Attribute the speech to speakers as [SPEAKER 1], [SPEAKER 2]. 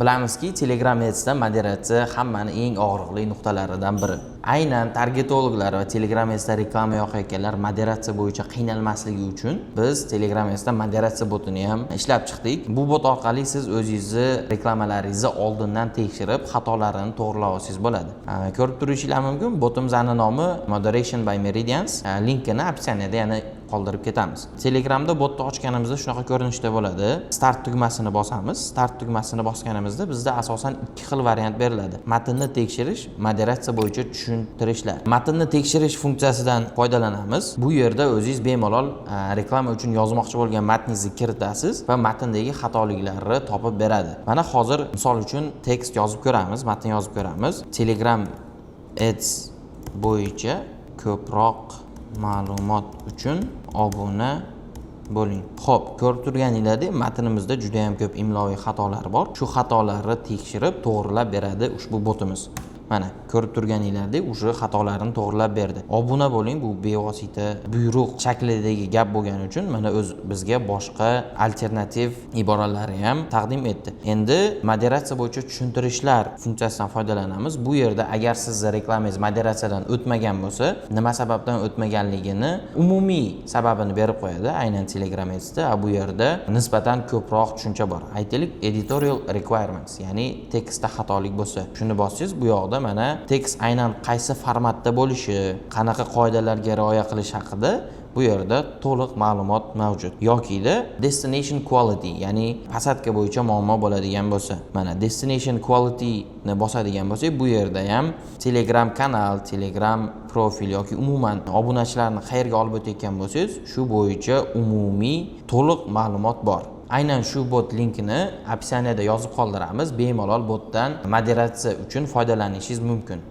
[SPEAKER 1] Bilamizki, Telegram Adsda moderatsiya hammani eng og'riqli nuqtalaridan biri. Aynan targetologlar va Telegram Adsda reklama yoqayotganlar moderatsiya bo'yicha qiynalmasligi uchun biz Telegram Adsda moderatsiya botini ham ishlab chiqdik. Bu bot orqali siz o'zingizni reklamalaringizni oldindan tekshirib, xatolarini to'g'rilab olsangiz bo'ladi. Ko'rib turishinglar mumkin, botimizni nomi Moderation by Meridians. Linkini описание da yana qoldirib ketamiz. Telegramda botni ochganimizda shunaqa ko'rinishda bo'ladi. Start tugmasini bosamiz. Start tugmasini bosganimizda bizda asosan ikki xil variant beriladi. Matnni tekshirish, moderatsiya bo'yicha tushuntirishlar. Matnni tekshirish funksiyasidan foydalanamiz. Bu yerda o'zingiz bemalol reklama uchun yozmoqchi bo'lgan matningizni kiritasiz va matndagi xatoliklarni topib beradi. Mana hozir misol uchun tekst yozib ko'ramiz, matn yozib ko'ramiz. Telegram Ads bo'yicha ko'proq ma'lumot uchun obuna bo'ling. Xo'p, ko'rib turganinglardek, matnimizda juda ham ko'p imloviy xatolar bor. Shu xatolarni tekshirib, to'g'rilab beradi ushbu botimiz. Mana, ko'rib turganinglardek, уже xatolarni to'g'rilab berdi. Obuna bo'ling, bu bevosita buyruq shaklidagi gap bo'lgani uchun mana o'z bizga boshqa alternativ iboralarni ham taqdim etdi. Endi moderatsiya bo'yicha tushuntirishlar funksiyasidan foydalanamiz. Bu yerda agar sizni reklamangiz moderatsiyadan o'tmagan bo'lsa, nima sababdan o'tmaganligini umumiy sababini berib qo'yadi aynan Telegram Adsda. Bu yerda nisbatan ko'proq tushuncha bor. Aytaylik, editorial requirements, ya'ni tekstda xatolik bo'lsa, shuni bossangiz, bu yoqda mana tekst aynan qaysi formatda bo'lishi, qanaqa qoidalarga rioya qilish haqida bu yerda to'liq ma'lumot mavjud. Yokida destination quality, ya'ni посадка bo'yicha muammo bo'ladigan bo'lsa, mana destination quality ni bosadigan bo'lsak, bu yerda ham Telegram kanal, Telegram profil yoki umuman obunachilarni qayerga olib o'tayotgan bo'lsangiz, shu bo'yicha umumiy to'liq ma'lumot bor. Aynan shu bot linkini описание da yozib qoldiramiz. Bemalol botdan moderatsiya uchun foydalanishingiz mumkin.